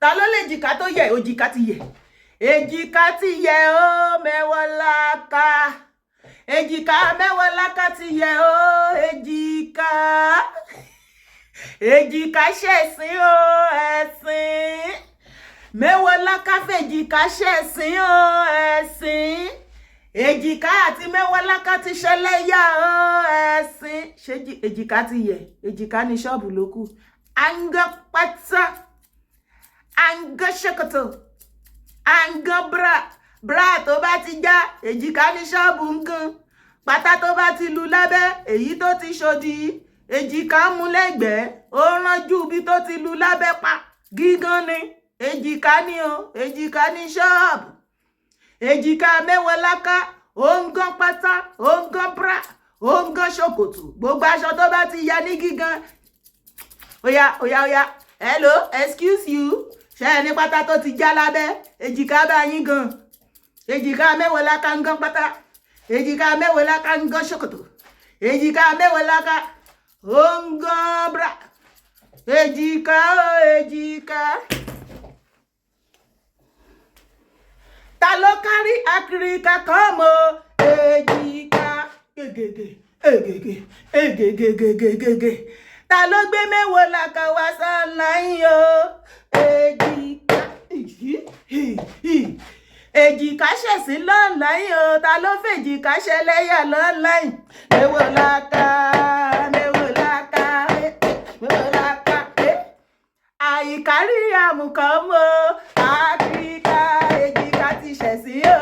Ta ló lè jìkà tó yẹ? Òjìká ti yẹ, èjìká ti yẹ ó, Mẹ́wọ́láká. Èjìká Mẹ́wọ́láká ti yẹ ó, èjìká. Èjìká ṣẹ̀sín ó, ẹ̀sìn. Mẹ́wọ́láká fèjìká ṣẹ̀sín ó, ẹ̀sìn. Èjìká àti Mẹ́wọ́láká ti ṣẹlẹ́yà ó, ẹ̀sìn. Ṣé èjìká ti yẹ? Èjìká ní ṣọ́ọ̀bù ló kù. À ń gán pátá, à ń gán ṣòkòtò, à ń gán bra. Bra tó bá ti já, èjìká ní ṣọ́ọ̀bù ń gan. Pátá tó bá ti lu lábẹ́, èyí tó ti ṣòdì, èjìká mú lẹ́gbẹ̀ẹ́, ó ránjú bí tó ti lu lábẹ́ pa gígan ni. Èjìká ní o, èjìká ní ṣọ́ọ̀bù. Èjìká Mẹ́wọ́láká, ó ń gán pátá, ó ń gán bra, ó ń gán ṣòkòtò, gbogbo aṣọ tó bá ti ya ní gígan. Oya, oya, oya, hello, excuse you, ṣe é ní pátá tó ti já lábẹ́? Èjìká bá yín gan. Èjìká Mẹ́wọ́láká ń gán pátá, èjìká Mẹ́wọ́láká ń gán ṣòkòtò, èjìká Mẹ́wọ́láká ó ń gán bra. Èjìká ó, èjìká. Ta ló kárí àkìrìkà kan mọ́ èjìká? Gègègè ègègè ègègègègègè. Ta ló gbé Mẹ́wọ́láká wá sọ́láyìn o? Èjìká, èjìká ṣẹ̀sín lọ́nláyìn o. Ta ló fèjìká ṣẹlẹ́yà lọ́nláyìn? Mẹ́wọ́láká, Mẹ́wọ́láká, Mẹ́wọ́láká. Àìkárí àmùkọ́mọ́ àkìríkà. Èjìká ti ṣẹ̀sín o,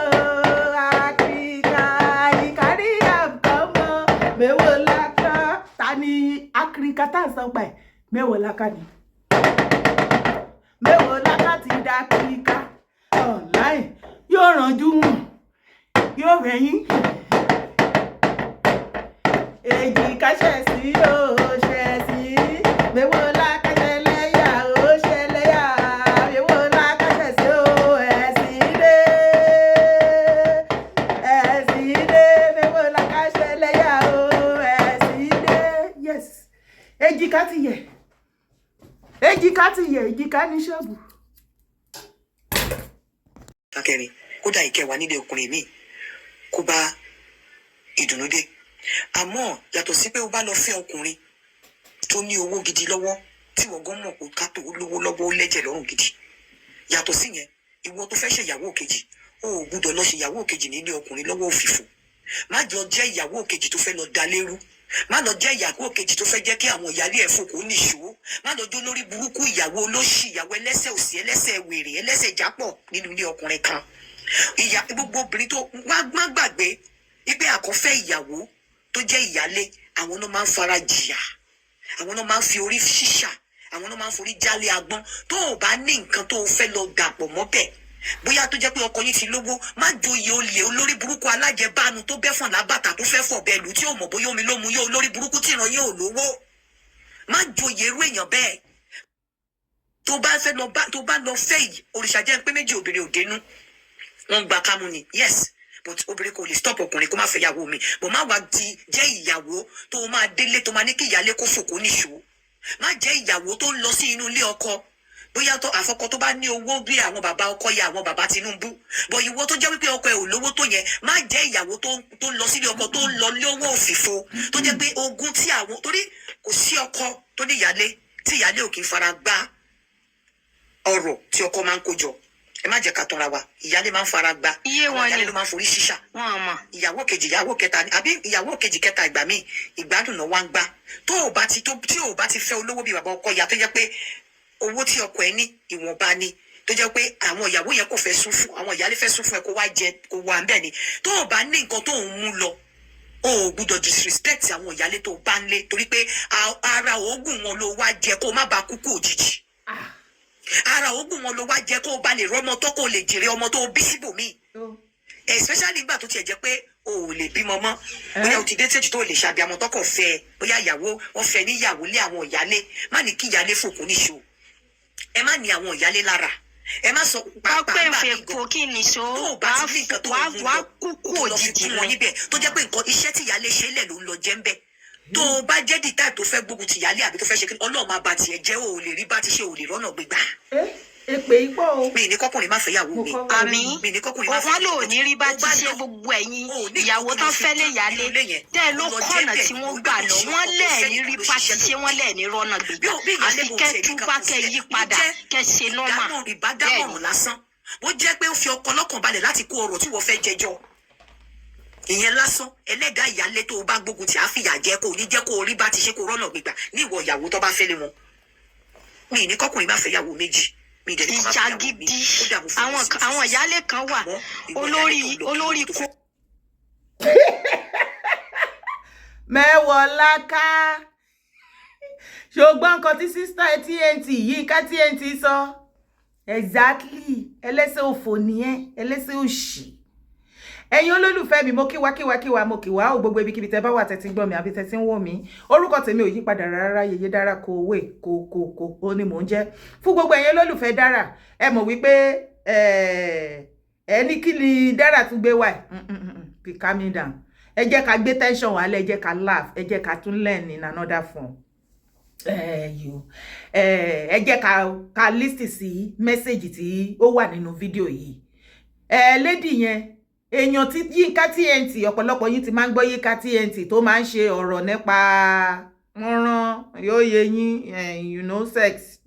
àkìríkà. Àìkárí àmùkọ́mọ́ Mẹ́wọ́láká. Ta ni àkìríkà tá à ń sọ pa ẹ̀? Mẹ́wọ́láká ni. Mẹ́wọ́láká ti dá kíríkà online, yóò rànjú wọ̀n, yóò rẹ̀yìn. Èjìká ṣẹ̀sín o, ṣẹ̀sín. Mẹ́wọ́láká ṣẹlẹ́yà o, ṣẹlẹ́yà. Mẹ́wọ́láká ṣẹ̀sín o, ẹ̀sìn dé, ẹ̀sìn dé. Mẹ́wọ́láká ṣẹlẹ́yà o, ẹ̀sìn dé. Yes, èjìká ti yẹ, èjìká ti yẹ, èjìká ní ṣọ́ọ̀bù. Akẹrin kódà, ìkẹwàá nílé ọkùnrin mi kó bá ìdùnnú dé. Àmọ́ yàtọ̀ sí pé o bá lọ fẹ́ ọkùnrin tó ní owó gidi lọ́wọ́, tí wọ́n gan mọ̀ pé ká tó lówó lọ́wọ́, ó lẹ́jẹ̀ lọ́rùn gidi, yàtọ̀ sí yẹn, ìwọ tó fẹ́ ṣèyàwó kejì, o ò gbúdọ̀ lọ ṣèyàwó kejì nílé ọkùnrin lọ́wọ́ òfìfo. Má jọ jẹ́ ìyàwó kejì tó fẹ́ lọ da lérú. Má lọ jẹ́ ìyàwó kejì tó fẹ́ jẹ́ kí àwọn ìyáálé ẹ̀ fò kó nìṣó. Má lọ jó lórí burúkú, ìyàwó olóṣì, ìyàwó ẹlẹ́sẹ̀ òsì, ẹlẹ́sẹ̀ wèrè, ẹlẹ́sẹ̀ jápọ̀ nínú ilé ọkùnrin kan. Ìyá gbogbo obìnrin tó má má gbàgbé wípé àkọ́fẹ́ ìyàwó tó jẹ́ ìyálé, àwọn náà máa ń fara jìyà, àwọn náà máa ń fi orí ṣíṣà, àwọn náà máa ń forí jálé agbọ́n. Tó o bá ní nǹkan tó o fẹ́ lọ dàpọ̀ mọ́bẹ̀, bóyá tó jẹ́ pé ọkọ yín ti lówó, má joyè olè, olórí burúkú, alájẹbánu tó bẹ́fọ̀n lábàtà, tó fẹ́ fọ̀ bẹ́ẹ̀ lù, tí ò mọ̀ bóyá omi ló mu yó, olórí burúkú tí ìran yín ò lówó. Má joyè irú èèyàn bẹ́ẹ̀. Tó bá fẹ́ lọ bá, tó bá lọ fẹ́ yìí, òrìṣà jẹ́ pé méjì obìnrin ò dénú, wọ́n gba kámú ni. Yes, but obìnrin kò lè stop ọkùnrin kó má fẹ́ ìyàwó mi, but má wá di jẹ́ ìyàwó tó máa délé, tó máa ní kí ìyálé kó fò kó níṣó. Má jẹ́ ìyàwó tó ń lọ sí inú ilé ọkọ, bóyá tó àfọkọ tó bá ní owó bí àwọn bàbá ọkọ ya, àwọn bàbá Tinubu. But ìwọ tó jẹ́ wípé ọkọ ẹ̀ ò lówó tó yẹn, má jẹ́ ìyàwó tó ń lọ sílé ọkọ, tó ń lọ lówó òfìfo, tó jẹ́ pé ogún tí àwọn, torí kò sí ọkọ tó ní ìyálé tí ìyálé ò kì í fara gbá ọrọ̀ tí ọkọ máa ń kó jọ. Ẹ má jẹ́ ká tanra wa, ìyálé máa ń fara gbá. Iye àwọn wọn ìyálé ni ló máa ń forí ṣíṣà. Wọn mọ. Ìyàwó kejì, ìyàwó kẹta ni, àbí ìyàwó kejì, kẹta, ìgbà míì ìgbádùn náà wá ń gbá. Tó o bá ti tó, tí o bá ti fẹ́ olówó bíi bàbá ọkọ ìyá, tó jẹ́ pé owó tí ọkọ ẹ ní ìwọ̀nba ni, tó jẹ́ pé àwọn ìyàwó yẹn kò fẹ́ sún fún, àwọn ìyálé fẹ́ sún fún ẹ kó wá jẹ kó wà ń bẹ̀ ni. Tó o bá ní nǹkan tó ń mú lọ, o ò gbúdọ̀ disrespect àwọn ìyálé tó bá ń lé, torí pé ara oògùn wọn ló wá jẹ, kó má bàa kúkú òjijì. Ara oògùn wọn ló wá jẹ, kó o bá lè rọmọ tó, kó o lè jèrè ọmọ tó o bí síbòmíì, especially nígbà tó tiẹ̀ jẹ́ pé o ò lè bímọ mọ́, bóyá o ti dé stage tó o lè ṣàbíamọ, tọkọ fẹ́ ẹ, bóyá ìyàwó wọn fẹ́ níyàwó lé àwọn ìyálé. Má ní kí ìyálé fòkú níṣó. Ẹ má ní àwọn ìyálé lára, ẹ má sọ Wọ́n pàápàá pè ńgbà fẹ́ míì gan kó kí nìṣó. tó o bá ti ní nǹkan tó wàá ń mú wàá lọ, kúkú tó lọ fi òjijì kún wọn ni. níbẹ̀, tó jẹ́ pé nǹkan iṣẹ́ tí ìyálé ṣe lẹ̀ ló ń lọ jẹ́ ń bẹ̀. Tó o bá jẹ́ the type tó fẹ́ gbógun ti ìyálé àbí tó fẹ́ ṣe kí, Ọlọ́run máa ba tiẹ̀ jẹ́. O ò lè rí bá ti ṣe, o ò lè rọ́nà gbégbá. Ẹ Èpè ipò o. Mi ní kọkùnrin má fẹ́ yàwó Mo mi. kọ́. Àmín. Mi ní kọkùnrin má fẹ́. Wọn lò ní rí bá ti ṣe. Gbogbo ẹ̀yin ìyàwó tán fẹ́ lè yálé tẹ́ ẹ ló kọ̀nà tí wọ́n gbà lọ, wọ́n lẹ́ẹ̀ní rí bá ti ṣe, wọ́n lẹ́ẹ̀ní rọ́nà gbégbá, àfi kẹ́ túbá, kẹ́ yí padà, kẹ́ ṣe normal. Ìbádámọ̀ràn lásán, bó jẹ́ pé ó fi ọkọ lọ́kàn balẹ̀ láti kó ọrọ̀ tí wọ́n fẹ́ jẹjọ, ìyẹn lásán, ẹlẹ́dàá ìyálé tó o bá gbógun tí a fìyà jẹ, kó o ní jẹ́ kó o rí bá ti ṣe, kó o rọ́nà gbégbà ní ìwọ ìyàwó tó bá fẹ́ lé wọn. Mi ní kọkùnrin má fẹ́ yàwó méjì, mi dẹ̀ ní kó má Ìjà fẹ́ yàwó mi. gidi. Ó dààmú fún Àwọn mi. àwọn ìyálé kan wà, Àmọ́ ìwọ olórí ìyálé tó ń lọ olórí tó kó fẹ́. Mẹ́wọ̀láká, ṣùgbọ́n nǹkan tí sister TNT, Yínká TNT sọ exactly, ẹlẹ́sẹ̀ òfò nìyẹn, ẹlẹ́sẹ̀ òṣì. Ẹ̀yin olólùfẹ́ mi, mo kíwa kíwa kíwa, mo kíwa ó. Gbogbo ibikíbi tẹ́ bá wà, tẹ́tí ń gbọ́ mi àbí tẹ́tí ń wò mí, orúkọ tèmi ò yí padà rárá. Yèyé Dára kò wé kò kò kò ó ní mò ń jẹ́. Fún gbogbo ẹ̀yin olólùfẹ́ Dára, ẹ mọ̀ wípé ẹ ní kí ni Dára tún gbé wá ẹ̀. Be calming down. Ẹ jẹ́ ká gbé tension wálẹ̀, ẹ jẹ́ ká laugh, ẹ jẹ́ ká tún learn in another form. Ẹ jẹ́ ká listen sí message tí ó wà nínú fídíò yìí. Ẹ lady yẹn, èèyàn tí Yínká TNT, ọ̀pọ̀lọpọ̀ yín ti máa ń gbọ́ Yínká TNT tó máa ń ṣe ọ̀rọ̀ nípa wọ́nrán, yóò yé yín, sex.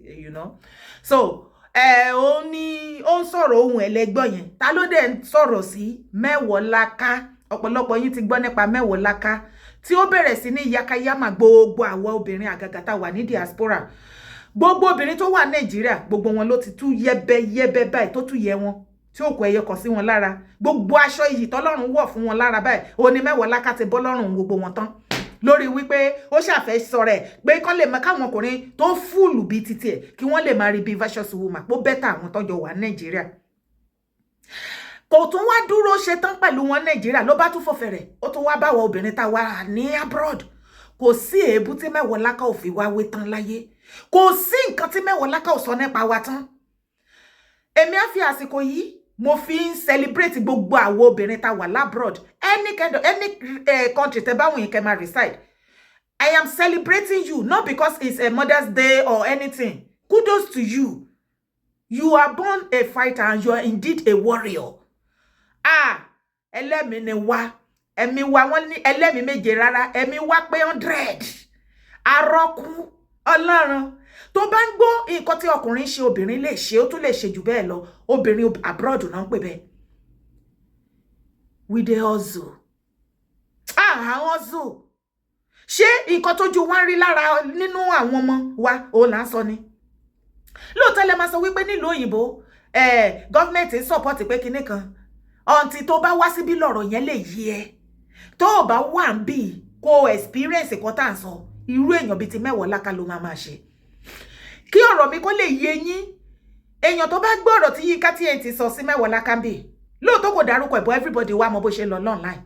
So ẹ ó ní ó ń sọ̀rọ̀ ohun ẹlẹgbọ́n yẹn. Ta ló dẹ̀ ń sọ̀rọ̀ sí? Mẹ́wọ̀láká. Ọ̀pọ̀lọpọ̀ yín ti gbọ́ nípa Mẹ́wọ̀láká tí ó bẹ̀rẹ̀ sí ní yakayama gbogbo àwọn obìnrin, àgàgà tá wà ní diaspora. Gbogbo obìnrin tó wà Nàìjíríà, gbogbo wọn ló ti tú yẹ́bẹ́yẹ́bẹ́ báyìí, tó tú yẹ wọn tí ó kọ ẹyẹ kan sí wọn lára. Gbogbo aṣọ iyì tọ́lọ́run wọ̀ fún wọn lára báyìí, ó ní Mẹ́wọ̀láká ti bọ́ lọ́rùn gbogbo wọn tán, lórí wípé ó ṣàfẹ́ sọ̀rọ̀ ẹ̀ pé kán lè mọ káwọn ọkùnrin tó full bíi titi ẹ̀, kí wọ́n lè máa rí bíi virtuous woman, pó better àwọn tọ́jọ́ wà Nàìjíríà. Kò tún wá dúró ṣe tán pẹ̀lú wọn Nàìjíríà, ló bá tún fò fẹ̀rẹ̀, ó tún wá báwọn obìnrin tá wà ní abroad. Kò sí èébú tí Mẹ́wọ̀láká ò fi wá wé tán láyé, kò sí nǹkan tí Mẹ́wọ̀láká ò sọ nípa wa tán. Èmi á fi àsìkò yìí, mo fi ń celebrate gbogbo àwọn obìnrin tá wà l'abroad, any kind of any country tẹ́ bá wùn yín kẹ́ máa reside. I am celebrating you, not because it's a Mother's Day or anything. Kudos to you. You are born a fighter and you are indeed a warrior. Ah, ẹlẹ́mìí ni wá, ẹ̀mí wa, wọ́n ní ẹlẹ́mìí méje rárá, ẹ̀mí wa pé 100. Arọ́kú Ọlọ́run tó bá ń gbọ́ nǹkan tí ọkùnrin ṣe, obìnrin lè ṣe, ó tún lè ṣe jù bẹ́ẹ̀ lọ. Obìnrin abroad náà ń pè bẹ́ẹ̀. We dey hustle. Ah, hustle. Ṣé nǹkan tójú wa ń rí lára nínú àwọn ọmọ wa òun là ń sọ ni? Lóòótọ́ lẹ máa sọ wípé nílùú òyìnbó, government ń support pé kinní kan ọ̀ǹtì. Tó bá wá síbí lọ̀rọ̀ yẹn lè yí ẹ. Tó o bá wà ń bì kó o experience kan tá à ń sọ, irú èèyàn bíi ti Mẹ́wọ̀láká ló máa máa ṣe. Kí ọ̀rọ̀ mi kó lè yé yín, èèyàn tó bá gbọ́ ọ̀rọ̀ tí Yínká TNT sọ sí Mẹ́wọ̀láká ń bì, lóòótọ́ kò dárúkọ ẹ̀, bọ́ everybody wá mọ bó ṣe lọ online.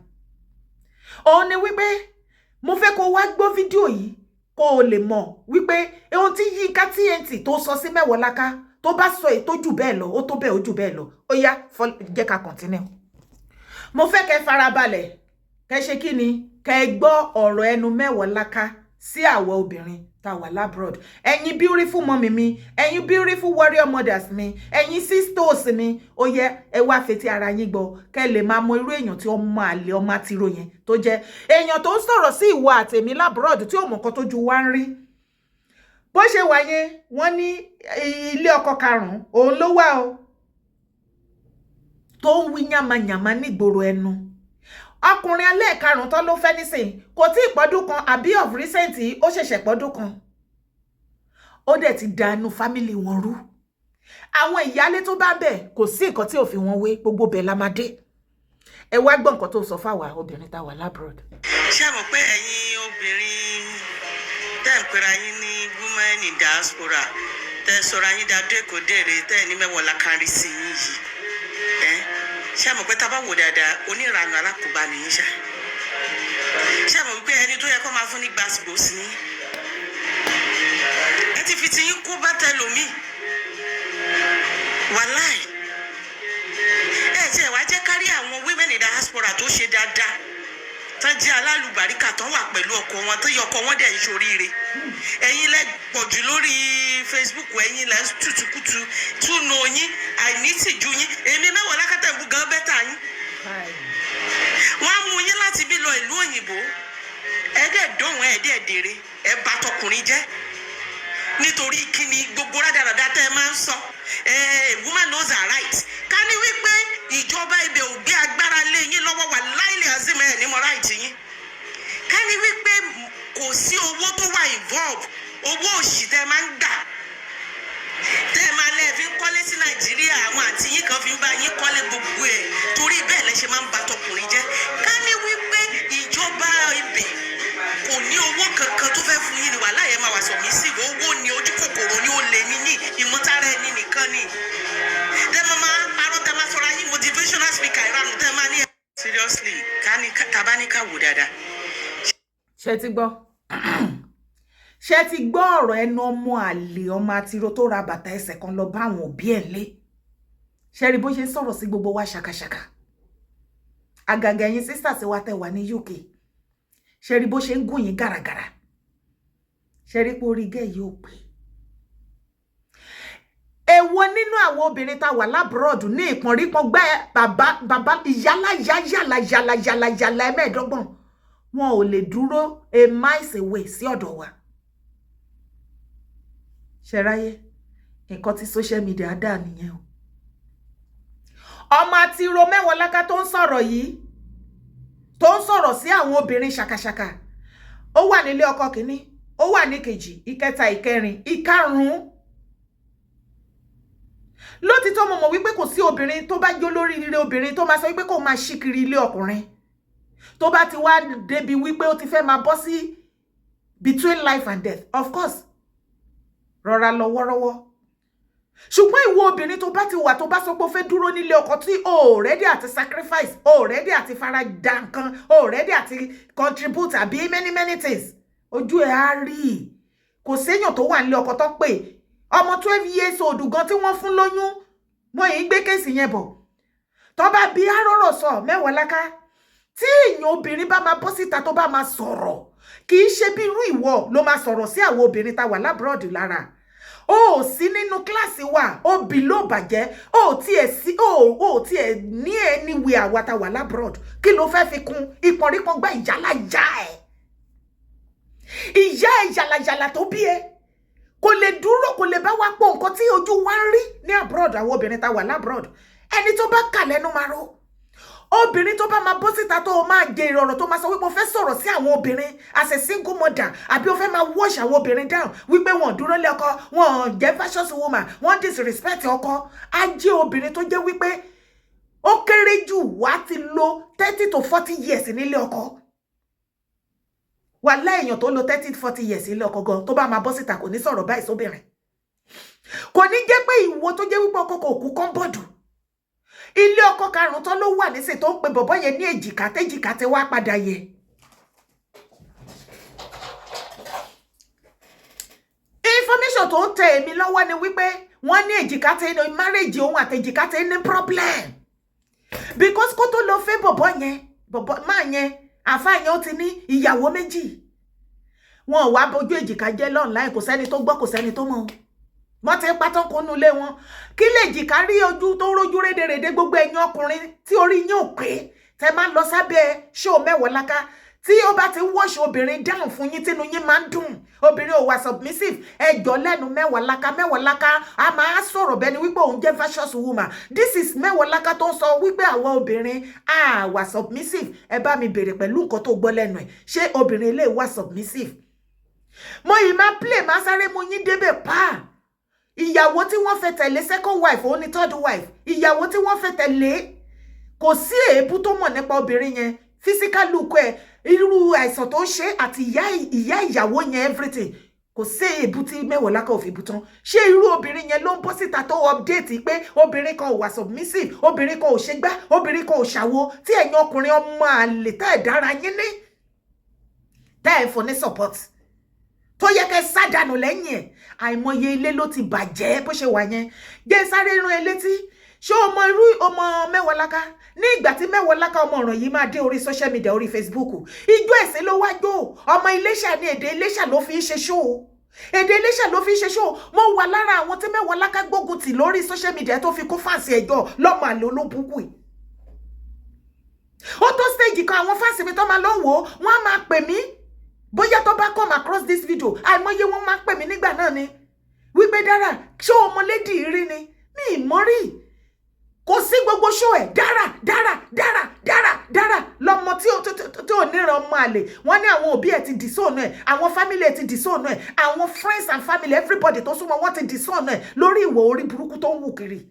Òun ni wípé mo fẹ́ kó wá gbọ́ fídíò yìí, kó o lè mọ̀ wípé ohun tí Yínká TNT tó sọ sí Mẹ́wọ̀láká, tó bá sọ èyí tó jù bẹ́ẹ̀ lọ, ó tó bẹ́ẹ̀, ó jù bẹ́ẹ̀ lọ. Ó yá, jẹ́ ká continue. Mo fẹ́ kẹ́ farabalẹ̀, kẹ́ ṣe kí ni, kẹ́ gbọ́ ọ̀rọ̀ ẹnu Mẹ́wọ̀láká sí àwọ̀ obìnrin tá wà l'abroad. Ẹ̀yin beautiful mummy mi, ẹ̀yin beautiful warrior mothers mi, ẹ̀yin sisters mi, ó yẹ ẹ wá fetí ara yín gbọ́, kẹ́ lè máa mọ irú èèyàn tí ọmọ àlè, ọmọ àtìrò yẹn tó jẹ́, èèyàn tó ń sọ̀rọ̀ sí ìwọ àtèmi l'abroad, tí ò mọ̀ nǹkan tó ju wá ń rí. Bó ṣe wà yẹn, wọ́n ní ilé ọkọ karùn-ún òun ló wà o, tó ń wí yàmàyàmà nígboro ẹnu. Ọkùnrin alẹ́ karùn-ún tó ló fẹ́ nísìn kò tí ì pọ́dún kan, àbí of recent ó ṣẹ̀ṣẹ̀ pọ́dún kan, ó dẹ̀ ti dànù family wọn rú. Àwọn ìyálé tó bá bẹ̀, kò sí nǹkan tí ò fi wọn wé. Gbogbo bẹ̀ la máa dé. Ẹ wá gbọ́ nǹkan tó sọ fáwa obìnrin tá wà l'abroad. Ṣé ẹ mọ̀ pé ẹ̀yin obìnrin tẹ́ ń pera yín ní women in diaspora, tẹ́ sọra yín dá dé kò dèrè, tẹ́ ẹ̀ ní Mẹ́wọ̀láká rí sí yín yìí, ẹ́ ṣé ẹ mọ̀ pé tá a bá wò dáadáa, oníranù alákòóbá nìyí ṣá? Ṣé ẹ mọ̀ wípé ẹni tó yẹ kó máa fún ní gbàsgbò sí yín, ẹ ti fi tiyín kó bá tẹ lòmíì? Wàláì, ẹ tiẹ̀ wá jẹ́ kárí àwọn women in diaspora tó ṣe dáadáa. Tán jẹ́ alálùbáríkà, tán wà pẹ̀lú ọkọ wọn, tó yẹ ọkọ wọn dẹ̀ ń ṣoríire. Ẹ̀yin lẹ pọ̀jù lórí Facebook, ẹ̀yin lẹ ń tùtùkùtù túnú yín, àìnítìjú yín. Èmi mẹ́wàá lákàtà ìbú gan better yín. Wọ́n á mú yín láti bí lọ ìlú òyìnbó, ẹ dẹ̀ dóhùn, ẹ dẹ̀ dèrè, ẹ bà tọkùnrin jẹ́. Nítorí kíni? Gbogbo rádaràda tẹ́ ẹ máa ń sọ, ẹ woman knows her right. Ká ní wípé ìjọba ibẹ̀ ò gbé agbára lé yín lọ́wọ́, wà láìlẹ̀ azim, ẹ̀ ní mọ right yín. Ká ní wípé kò sí owó tó wà involve, owó òṣì tẹ́ ẹ máa ń gbà, tẹ́ ẹ máa lẹ́ẹ̀ fi ń kọ́lé sí Nàìjíríà, àwọn àǹtí yín kan fi ń bá yín kọ́lé, gbogbo ẹ̀, torí bẹ́ẹ̀ lẹ ṣe máa ń ba tọkùnrin jẹ́. Ká ní wípé ìjọba ibẹ̀ kò ní owó kankan tó fẹ́ fún yín ni, wàhálà yẹn máa wà submissive. Owó ni, ojú kòkòrò ni, ó lè níyìn, ìmọ̀tara ẹni nìkan ni. Tẹ́ máa máa parọ́, tẹ́ máa sọ̀rọ̀ ayé motivational speaker ìranù tẹ́ máa ní. Seriously, ká ní tá bá ní ká wò dáadáa. Ṣé ti gbọ́? Ṣé ti gbọ́ ọ̀rọ̀ ẹnu ọmọ àlè, ọmọ àtiró tó ra bàtà ẹsẹ̀ kan lọ bá àwọn òbí ẹ̀ lé? Ṣe rí bó ṣe ń sọ̀rọ̀ sí gbogbo wa ṣàkàṣàkà, àgàgà ẹ̀yin sisters wa tẹ́ wà ní UK? Ṣe rí bó ṣe ń gùn yín gàràgàrà? Ṣe rí pé orí gẹ́ yìí ò pé? Èwo nínú àwọn obìnrin tá wà l'abroad ní ìpọ̀nrípọ̀n gbẹ́ bàbá bàbá ìyálà yálà yálà yálà yálà 25, wọn ò lè dúró a miles away sí ọ̀dọ̀ wa? Ṣe ráyé nǹkan tí social media dà nìyẹn o. Ọmọ àti ro mẹ́wàá láká tó ń sọ̀rọ̀ yìí, tó ń sọ̀rọ̀ sí àwọn obìnrin ṣàkàṣàkà, ó wà nílé ọkọ kìíní, ó wà ní kejì, ìkẹta, ìkẹrin, ìkarùn-ún. Lótìtọ́, mo mọ̀ wípé kò sí obìnrin tó bá jó lórí ire obìnrin tó máa sọ wípé kó máa ṣí kiri ilé ọkùnrin. Tó bá ti wá débi wípé ó ti fẹ́ máa bọ́ sí between life and death, of course, rọra lọ wọ́rọ́wọ́. Ṣùgbọ́n ìwọ obìnrin tó bá ti wà, tó bá sọ pé ó fẹ́ dúró nílé ọkọ, tí o ready àti sacrifice, o ready àti fara da nǹkan, o ready àti contribute àbí many many things, ojú ẹ̀ á rí. Kò séèyàn tó wà nílé ọkọ tó pè ọmọ 12 years old gan tí wọ́n fún lóyún, wọ́n yìí gbé case yẹn bọ̀. Tó bá bí arọ́rọ̀ sọ mẹ́wàá láká, tí èèyàn obìnrin bá máa bọ́ síta, tó bá máa sọ̀rọ̀, kì í ṣe bí irú ìwọ ló máa sọ̀rọ̀ sí àwọn obìnrin tá wà l'abroad lára. O ò sí nínú class wa, ó bì ló bàjẹ́, o ò tiẹ̀ sí, o ò tiẹ̀ ní anywhere. Àwa tá wà l'abroad, kí ló fẹ́ fi kún ìpọ̀nrípọ̀n gbá ìyálà ìyá ẹ̀, ìyá ẹ̀ yàlàyàlà tó bí ẹ? Kò lè dúró, kò lè bá wa pọ̀ nǹkan tí ojú wa ń rí ní abroad. Àwọn obìnrin tá wà l'abroad, ẹni tó bá kà lẹ́nu máa ro. Obìnrin tó bá máa bọ́ síta, tó máa jẹ ìrọ̀rọ̀, tó máa sọ wípé o fẹ́ sọ̀rọ̀ sí àwọn obìnrin as a single mother, àbí o fẹ́ máa wash àwọn obìnrin down wípé wọn ò dúró lé ọkọ, wọn ò jẹ́ virtuous woman, wọ́n disrespect ọkọ, á jẹ́ obìnrin tó jẹ́ wípé ó kéré jù wá ti lo 30 to 40 years nílé ọkọ. Wà lẹ́yìn tó lo 30-40 years nílé ọkọ gan, tó bá máa bọ́ síta, kò ní sọ̀rọ̀ báyìí sóbìnrin. Kò ní jẹ́ pé ìwọ tó jẹ́ wípé ọkọ kò kú kọ́ńbọ̀dù, ilé ọkọ karùnún tán ló wà nísìn, tó ń pe bọ̀bọ́ yẹn ní èjìká, téjìká ti wá padà yẹ. Information tó ń tẹ èmi lọ́wọ́ ni wípé wọ́n ní èjìká tẹ ní marriage òun àti èjìká tẹ ní problem, because kó tó lọ fẹ́ bọ̀bọ́ yẹn, bọ̀bọ́ máa yẹn, àfa yẹn, ó ti ní ìyàwó méjì. Wọn ò wá bójú èjìká jẹ́ online, kò sẹ́ni tó gbọ́, kò sẹ́ni tó mọ̀. Wọ́n ti pátákó nu ilé wọn. Kí lè jìká rí ojú tó rójú rédèrèdè? Gbogbo ẹ̀yin ọkùnrin tí orí yín ò pé, tẹ máa ń lọ sábẹ́ ṣó mẹ́wàá láká, tí ó bá ti ń wash obìnrin dáhùn fún yín, tínú yín máa ń dùn, obìnrin ò wà submissive, ẹjọ́ lẹ́nu mẹ́wàá láká. Mẹ́wàá láká a máa sọ̀rọ̀ bẹ́ẹ̀ ni wípé òun jẹ́ virtuous woman. This is mẹ́wàá láká tó ń sọ wípé àwọn obìnrin a wà submissive. Ẹ bá mi bèrè pẹ̀lú nǹkan tó gbọ́ lẹ́nu ẹ̀, ṣé obìnrin ilé wà submissive? Mo yìí máa play, máa sáré mu yín débẹ̀ pa. Ìyàwó tí wọ́n fẹ́ tẹ̀lé, second wife, òun ni third wife. Ìyàwó tí wọ́n fẹ́ tẹ̀lé, kò sí èébú tó mọ̀ nípa obìnrin yẹn, physical look ẹ̀, irú àìsàn tó ń ṣe àti ìyá ìyá ìyàwó yẹn, everything. Kò sí èébú tí mẹ́wàá lákà òfin bú tán. Ṣé irú obìnrin yẹn ló ń bọ́ síta tó update pé obìnrin kan ò wà submissive, obìnrin kan ò ṣe gbá, obìnrin kan ò ṣàwo, tí ẹ̀yin ọkùnrin ọmọ àlè tẹ́ ẹ̀ dára yín ní, tẹ́ ẹ̀ fún ní support tó yẹ kẹ́ sádànù lẹ́yìn ẹ̀? Àìmọye ilé ló ti bàjẹ́ bó ṣe wà yẹn. Jẹ́ sáré rán ẹ létí. Ṣé o mọ irú ọmọ Mẹ́wàláká? Ní ìgbà tí Mẹ́wàláká ọmọ ọ̀ràn yìí máa dé orí social media, orí Facebook, ijó ẹ̀sìn ló wá jó. Ọmọ Iléṣà ní, èdè Iléṣà ló fi ń ṣe ṣó, èdè Iléṣà ló fi ń ṣe ṣó. Mo wà lára àwọn tí Mẹ́wàláká gbógun tì lórí social media tó fi kó fans ẹjọ́ lọ́mọ àlè olóbùkún yìí. Ó tó stage kan, àwọn fans mi tó máa lọ wò ó, wọ́n á máa pè mí. Bóyá tó bá come across this video, àìmọye wọn máa ń pè mí nígbà náà ni wípé, "Dára, ṣé ọmọ lady rí ni?" Mi ì mọ̀ rí, kò sí gbogbo ṣó ẹ̀. Dára, dára, dára, dára, dára lọmọ tí ò níran, ọmọ àlè. Wọ́n ní àwọn òbí ẹ̀ ti disown ẹ̀, àwọn family ẹ̀ ti disown ẹ̀, àwọn friends and family, everybody tó súnmọ́ wọ́n ti disown ẹ̀ lórí ìwọ̀ orí burúkú tó ń wù kiri.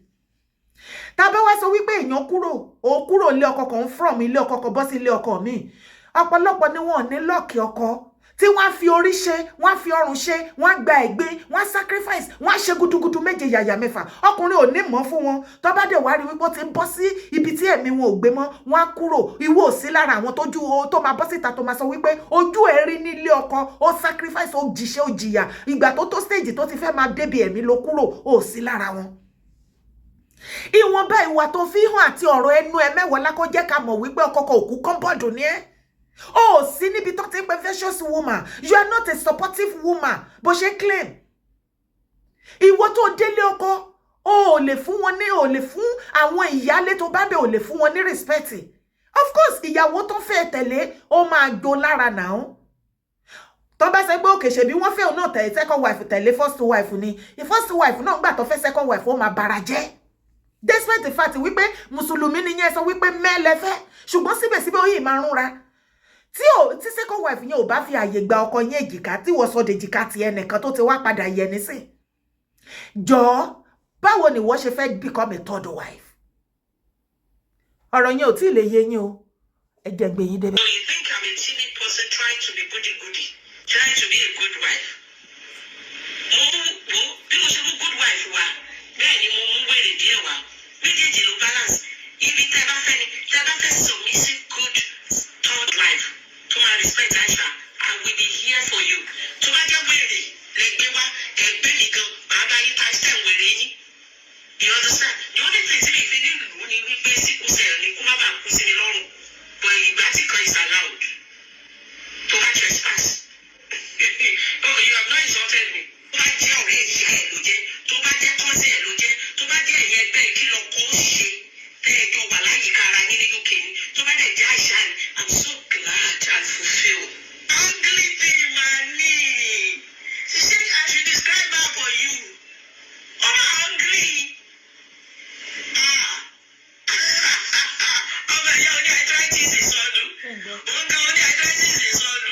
Tá bá wá sọ wípé èèyàn kúrò, ó kúrò ilé ọkọ kan, from ilé ọkọ kan bọ́ sí ilé ọkọ míì, ọ̀pọ̀lọpọ̀ ni wọn ò ní luck ọkọ tí wọ́n á fi orí ṣe, wọ́n á fi ọrùn ṣe, wọ́n á gba ẹ̀gbin, wọ́n á sacrifice, wọ́n á ṣe gudugudu méje yàyà mẹ́fà. Ọkùnrin ò ní mọ̀ fún wọn. Tó bá dẹ̀ wá rí wípé ó ti ń bọ́ sí ibi tí ẹ̀mí wọn ò gbé mọ́, wọ́n á kúrò. Ìwọ ò sí lára àwọn tójú tó máa bọ́ síta tó máa sọ wípé ojú ẹ̀ rí nílé ọkọ, ó sacrifice, ó jìṣẹ́, ó jìyà, ìgbà tó tó stage tó ti fẹ́ máa débi ẹ̀mí ló kúrò. Ó sí lára wọn. Ìwọ̀nba ìwà tó fi hàn àti ọ̀rọ̀ ẹnu ẹ, Mẹ́wàá, kó jẹ́ ká mọ̀ wípé ọkọ kan òkú kọ́ńbọ̀dù ni ẹ́. Ó sí níbi tó ti ń pe virtuous woman. You are not a supportive woman bó ṣe claim. Ìwọ tó délé ọkọ, o ò lè fún wọn ní, o ò lè fún àwọn ìyálé tó bá bẹ̀, ò lè fún wọn ní respect. Of course, ìyàwó tó fẹ́ tẹ̀lé, ó máa jó lára náà. Tó bá ṣe pé òkè ṣèbí wọ́n fẹ́ òun náà tẹ̀lé second wife, tẹ̀lé first wife ni, first wife náà gbà tó fẹ́ second wife, ó máa bara jẹ́, despite the fact wípé mùsùlùmí ni yẹn sọ wípé mẹ́lẹ́fẹ́, ṣùgbọ́n síbẹ̀síbẹ̀ ó yìí máa rúnra tí ò tí second wife yẹn ò bá fi àyè gba ọkọ yẹn. Èjìká tí wọ́n sọ dèjìká ti ẹnìkan tó ti wá padà yẹ nísìn. Jọ̀ọ́, báwo ni wọ́n ṣe fẹ́ become a third wife? Ọ̀rọ̀ yẹn ò tí ì lè yé yín o. Ẹ jẹ́ gbé yín débẹ̀. So you think I'm a timid person trying to be goody goody, trying to be a good wife? Mo mú wo bí mo ṣe mú good wife wá, bẹ́ẹ̀ ni mo mú wèrè díẹ̀ wá. Méjèèjì ló balance. Ibi tẹ́ ẹ bá fẹ́ ni, tẹ́ ẹ bá fẹ́ submissive good third wife tó máa respect Aisha, I will be here for you. Tó bá jẹ́ wèrè lẹ gbé wá, ẹgbẹ́ mi gan, màá bá yín times 10 wèrè yín. You understand? The only thing tí mi fi ní lù ú ni wípé sickle cell ni, kó má bàa kú sí mi lọ́rùn. But ìgbà tí kan is allowed. Tó bá trespass. Oh, you have not insulted me. Tó bá jẹ́ ọ̀rẹ́ ìyá ẹ̀ ló jẹ́, tó bá jẹ́ cousin ẹ̀ ló jẹ́, tó bá jẹ́ ẹ̀yẹ ẹgbẹ́ kí lọ kó ṣe tẹ́ ẹ jọ wà láyìíká ara yín ní UK ni, tó bá dẹ̀ jẹ́ àṣà ni, I'm so glad and fulfilled. Ugly thing, man. She said I should describe her for you. Oh, my ugly. Ah. Ọmọ ìyá oní arthritis ìsọnù. Òun gan oní arthritis ìsọnù.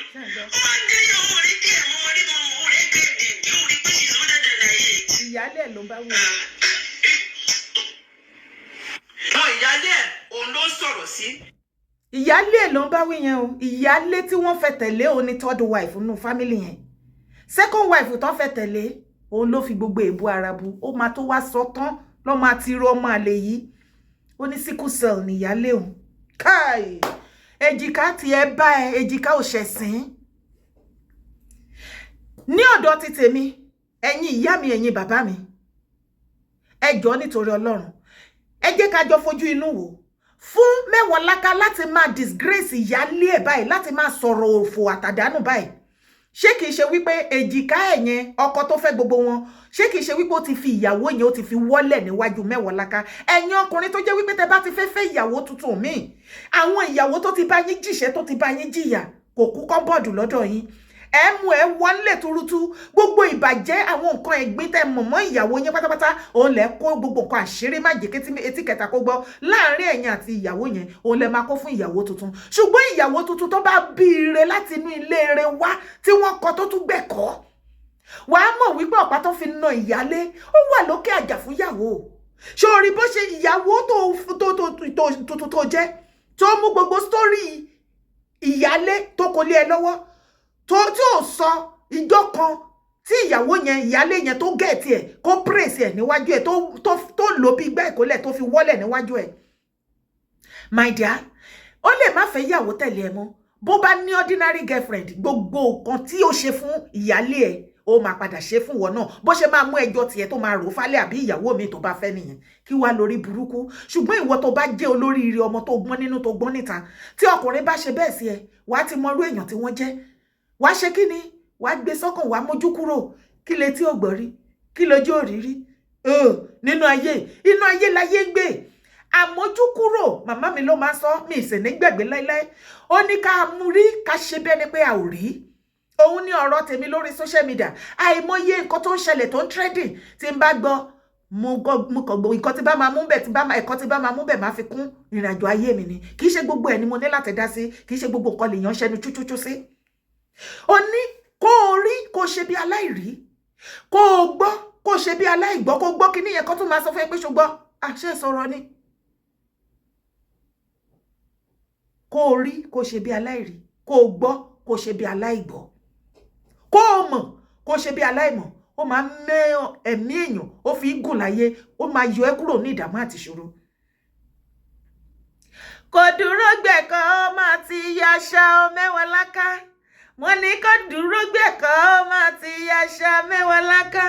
Ó máa ń gé owó orí díẹ̀ mọ́ orí mọ́ orí kẹ́ẹ̀dì dí orí pé she's older than her age. Ìyálé ẹ̀ ló ń bá wù. Àwọn ìyálé ẹ̀ òun ló ń sọ̀rọ̀ sí. Ìyálé ẹ̀ ló ń bá wí yẹn o. Ìyálé tí wọ́n fẹ́ tẹ̀lé òun ni third wife nínú family yẹn. Second wife tó fẹ́ tẹ̀lé òun ló fi gbogbo èébú ara bu. Ó máa tó wá sọ tán lọ́mọ àti irú ọmọ àlè yìí. Ó ní sickle cell níyálé òun. Káì, èjìká tí ẹ bá ẹ, èjìká ò ṣẹ̀sín ní ọ̀dọ̀ ti tèmi. Ẹ̀yin ìyá mi, ẹ̀yin bàbá mi, ẹ jọ̀ọ́, nítorí Ọlọ́run, ẹ jẹ́ ká jọ fojú inú wò. Fún Mẹ́wàláká láti máa disgrace ìyálé ẹ̀ báyìí, láti máa sọ̀rọ̀ òfò àtàdánù báyìí, ṣé kìí ṣe wípé èjìká ẹ̀ yẹn, ọkọ tó fẹ́ gbogbo wọn, ṣé kìí ṣe wípé ó ti fi ìyàwó yẹn, ó ti fi wọ́lẹ̀ níwájú Mẹ́wàláká? Ẹ̀yin ọkùnrin tó jẹ́ wípé tẹ bá ti fẹ́ fẹ́ ìyàwó tuntun míì, àwọn ìyàwó tó ti bá yín jìṣẹ́, tó ti bá yín jìyà, kò kú kọ́bọ̀dù lọ́dọ̀ yín, ẹ mú ẹ wọlé tuurutu, gbogbo ìbàjẹ́, àwọn nǹkan ẹ̀gbin tẹ́ mọ̀ mọ́ ìyàwó yẹn pátápátá, òun lẹ kó gbogbo nǹkan àṣírí má jẹ́ kétí etí kẹta kó gbọ́ láàrin ẹ̀yin àti ìyàwó yẹn, òun lẹ máa kó fún ìyàwó tuntun. Ṣùgbọ́n ìyàwó tuntun tó bá bí ire láti inú ilé rẹ̀ wá, tí wọ́n kọ tó tún gbẹ̀kọ́, wàá mọ̀ wípé ọ̀pá tó fi na ìyálé, ó wà lókè àjà fún ìyàwó. Ṣé o rí bó ṣe ìyàwó tó tó tó tó tó jẹ́ tó mú gbogbo story ìyálé tó kò lé ẹ lọ́wọ́, tó tí ò sọ ìjọ kan tí ìyàwó yẹn, ìyálé yẹn, tó get ẹ̀, kó praise ẹ̀ níwájú ẹ̀, tó lò bí gbẹ́ ìkólẹ̀ tó fi wọ́lẹ̀ níwájú ẹ̀? My dear, ó lè má fẹ́ ìyàwó tẹ̀lé ẹ mọ́. Bó bá ní ordinary girlfriend, gbogbo nǹkan tí ó ṣe fún ìyálé ẹ̀, Ó máa padà ṣe fún wọn náà. Bó ṣe máa mú ẹjọ́ tiẹ̀ tó máa rò fálẹ̀ àbí ìyàwó mi tó bá fẹ́ nìyẹn, kí wàá lórí burúkú. Ṣùgbọ́n ìwọ tó bá jẹ́ olóríire ọmọ, tó gbọ́n nínú, tó gbọ́n níta, tí ọkùnrin bá ṣe bẹ́ẹ̀ sí ẹ, wàá ti mọrú èèyàn tí wọ́n jẹ́. Wàá ṣe kí ni? Wàá gbé sọ́kàn, wàá mójú kúrò. Kí létí ò gbọ́ rí, kí lójú ò rí rí nínú ayé? Inú ayé láyé ń gbé. Àmójúkúrò, màmá mi ló máa ń sọ, mi ìsìn ní gbẹ̀gbẹ́ láíláí. Ó ní ká mú rí, ká ṣe bẹ́ẹ̀ ni pé a ò rí. Òun ní ọ̀rọ̀ tèmi lórí social media. Àìmọye nǹkan tó ń ṣẹlẹ̀, tó ń trending, tí n bá gbọ́, mo kàn gbọ́ nǹkan tí bá máa mú bẹ̀, tí bá máa ẹ̀kọ́ tí bá máa mú bẹ̀, máa fi kún ìrìnàjò ayé mi ni. Kì í ṣe gbogbo ẹ̀ ni mo ní láti dá sí. Kì í ṣe gbogbo nǹkan lèèyàn ṣẹnu chúchúchú sí. Ó ní kó o rí, kó o ṣe bí aláìrí, kó o gbọ́, kó o ṣe bí aláìgbọ́. Kó o gbọ́ kíní yẹn, kó tún máa sọ fún ẹ pé ṣùgbọ́n àṣẹ sọ̀rọ̀ ni. Kó o rí, kó o ṣe bí aláìrí, kó o gbọ́, kó o ṣe bí aláìgbọ́, kó o mọ̀, kó o ṣe bí aláìmọ̀. Ó máa ń mẹ́ ẹ̀mí èèyàn, ó fi ń gùn láyé, ó máa yọ ẹ́ kúrò ní ìdààmú àti ìṣòro. Kò dúró gbẹ̀kọ́, ó máa ti yaṣa ọ mẹ́wàá láká. Mo ní kò dúró gbẹ̀kọ́, ó máa ti yaṣa mẹ́wàá láká.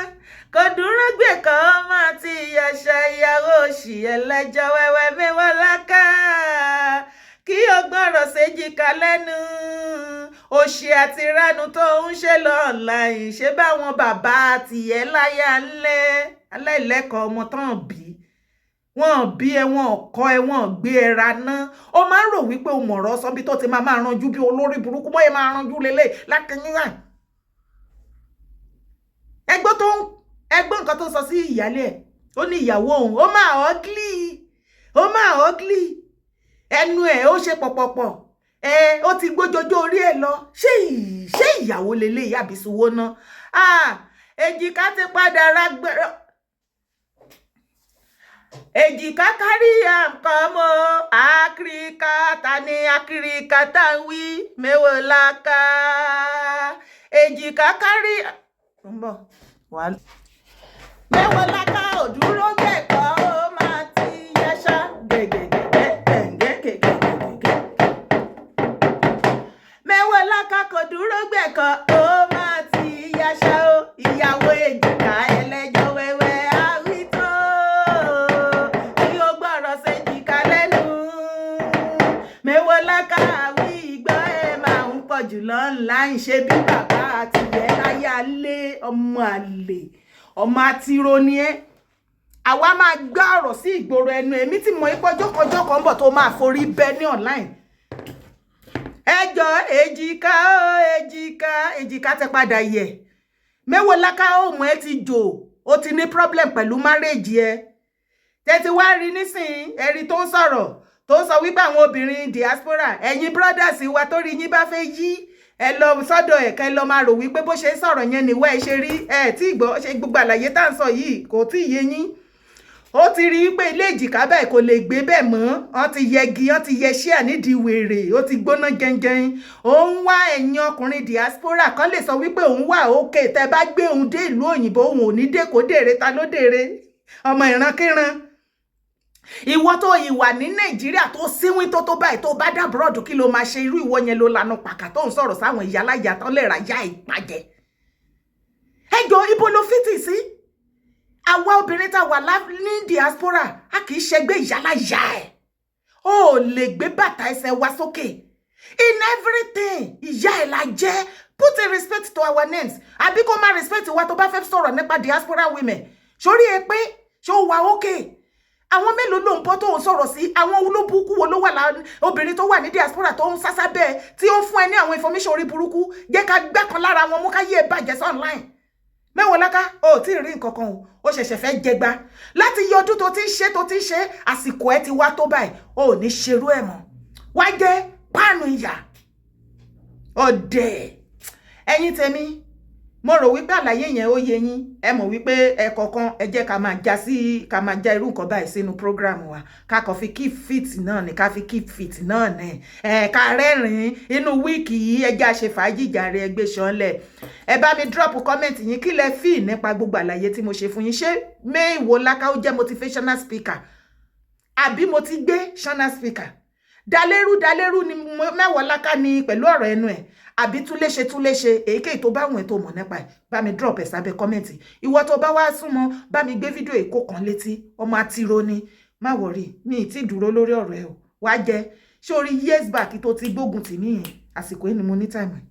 Kò dúró gbẹ̀kọ́, ó máa ti yaṣa. Ìyàwó òṣì ẹlẹ́jọ́ wẹ́wẹ́ mẹ́wàá láká, kí o gbọ́rọ̀ séjìká lẹ́nu. Òṣì àti ìranù tó ń ṣe lọ́ọ̀láìn ṣé báwọn bàbá tìyẹ́ láyà ńlẹ̀. Aláìlẹ́kọ̀ọ́ ọmọ tán bí wọn bí ẹ, wọn kọ́ ẹ, wọn gbé ẹ ra ná. Ó máa ń rò wípé o mọ̀rọ̀ sọ bí tó ti máa máa ranjú bí olórí burúkú, bóyá máa ranjú lélẹ̀ lákìnyínwá. Ẹgbọ́n tó ń ẹgbọ́n nǹkan tó sọ sí ìyálé ẹ̀, ó ní ìyàwó òun ó máa ugly, ó máa ugly, ẹnu ẹ̀ ó ṣe pọ̀pọ̀pọ̀ ẹ, ó ti gbójoojó orí ẹ lọ. Ṣé ìyàwó lélẹ̀ àbí suwó ná? Èjìká ti padà ra gbẹrọ. Èjìká kárí nǹkan mọ́ áfíríkà. Ta ni áfíríkà tá ń wí? Mẹ́wòó láká èjìká kárí ń bọ̀ wàá. Mẹ́wòó láká ò dúró gbẹ̀kọ́, ó máa ti yáṣá gẹ̀gẹ̀gẹ̀gẹ̀ gẹ̀gẹ̀gẹ̀gẹ̀. Mẹ́wòó láká kò dúró gbẹ̀kọ́, ó máa ti yáṣá o. Ìyàwó èjìká ẹlẹ́jọ́ wẹ́wẹ́ àwító, kí ó gbọ́rọ̀ séjìká lẹ́nu. Mẹ́wòó láká àwí ìgbọ́ ẹ̀ máa ń pọ̀ jù lọ́nà ń ṣe bí bàbá àtìyẹ́ láyà lé. Ọmọ àlè, ọmọ àtiró ni ẹ́. Àwa máa gbá ọ̀rọ̀ sí ìgboro ẹnu. Èmi tí mo ipò jọkọjọkọ ń bọ̀ tó máa forí bẹ́ ní online. Ẹjọ́ èjìká ó, èjìká, èjìká ti padà yẹ̀. Mẹ́wòó láká òmù ẹ ti jò, ó ti ní problem pẹ̀lú marriage ẹ. Tẹ́tí wá rí nísìnyí, ẹ̀rí tó ń sọ̀rọ̀, tó ń sọ wípé àwọn obìnrin diaspora, ẹ̀yin brothers wa, tó rí yín bá fẹ́ yí ẹ lọ sọ́dọ̀ ẹ̀, kẹ́ lọ máa rò wípé bó ṣe ń sọ̀rọ̀ yẹn nìwọ́ ẹ ṣe rí ẹ tí gbọ́. Ṣe gbogbo àlàyé tá à ń sọ yìí kò tí ì yé yín? Ó ti rí i pé ilé èjìká báyìí kò lè gbé bẹ́ẹ̀ mọ́. Wọ́n ti yẹgi, wọ́n ti yẹ ṣíà nídìí wèrè, ó ti gbóná jẹnjẹn. Ó ń wá ẹ̀yin ọkùnrin diaspora kan lè sọ wípé òun wà òkè. Tẹ́ bá gbé òun dé ìlú òyìnbó, òun ò ní dé kó dèrè. Ta ló dèrè? Ọmọ ìrankíran ìwọ tó ìwà ní Nàìjíríà tó síwín tó tó báyìí, tó bá dé abroad, kí ló máa ṣe? Irú ìwọ yẹn ló lanu pàkà tó ń sọ̀rọ̀ sáwọn ìyáláyà tán lè ra yá ìpàjẹ́. Ẹjọ́ ibo ló fìtì sí? Àwa obìnrin tá wà ní diaspora, a kì í ṣẹgbẹ́ ìyáláyà ẹ̀. Ó lè gbé bàtà ẹsẹ̀ wa sókè in everything. Ìyá ẹ̀ la jẹ́. Put a respect to our names, àbí kó má respect wa tó bá fẹ́ sọ̀rọ̀ nípa diaspora women. Sórí ẹ pé ṣó wà ókè? Àwọn mélòó ló ń bọ́ tó ń sọ̀rọ̀ sí? Àwọn olóbùkún wo ló wà obìnrin tó wà ní diaspora tó ń sásá bẹ́ẹ̀, tí ó ń fún ẹ ní àwọn information orí burúkú? Jẹ́ ká gbẹ́ kan lára wọn mú, ká yé ẹ bàjẹ́ sí online. Mẹ́wọ̀ọ́ láká, o ò tí ì rí nǹkan kan o. Ó ṣẹ̀ṣẹ̀ fẹ́ jẹgba láti yọ ọdún tó ti ń ṣe, tó ti ń ṣe. Àsìkò ẹ ti wá tó báyìí, o ò ní ṣerú ẹ̀ mọ́. Wá jẹ́ páànù ìyà ọ̀dẹ̀. Ẹ̀yin tèmi, mo rò wípé àlàyé yẹn ó yé yín. Ẹ mọ̀ wípé ẹ kọ̀ọ̀kan, ẹ jẹ́ ká máa já sí, ká máa já irú nǹkan báyìí sínú program wa, ká kàn fi keep fit náà ni, ká fi keep fit náà ni. Ẹ ká rẹ́rìn-ín inú week yìí. Ẹ já ṣe fàájì jàre. Ẹ gbé ṣanlẹ̀, ẹ bá mi drop comment yín. Kí lẹ feel nípa gbogbo àlàyé tí mo ṣe fún yín? Ṣé Mẹ́wòó Láká ó jẹ́ motivational speaker, àbí mo ti gbé ṣanal speaker? Dalérú dalérú ni Mẹ́wọ̀ọ́láká ni pẹ̀lú ọ̀rọ̀ ẹnu ẹ̀, àbí túléṣe túléṣe? Èyíkéyìí tó bá wùn ẹ́ tó mọ̀ nípa ẹ̀, bá mi drop ẹ̀ sábẹ́ comment. Ìwọ tó bá wá súnmọ́, bá mi gbé fídíò èkó kan létí. Ọmọ àtìrò ni, má worry, mi ì tí dúró lórí ọ̀rọ̀ ẹ o. Wá jẹ ṣé orí years back tó ti gbógun tì mí yẹn, àsìkò yìí ni mo ní time ẹ̀.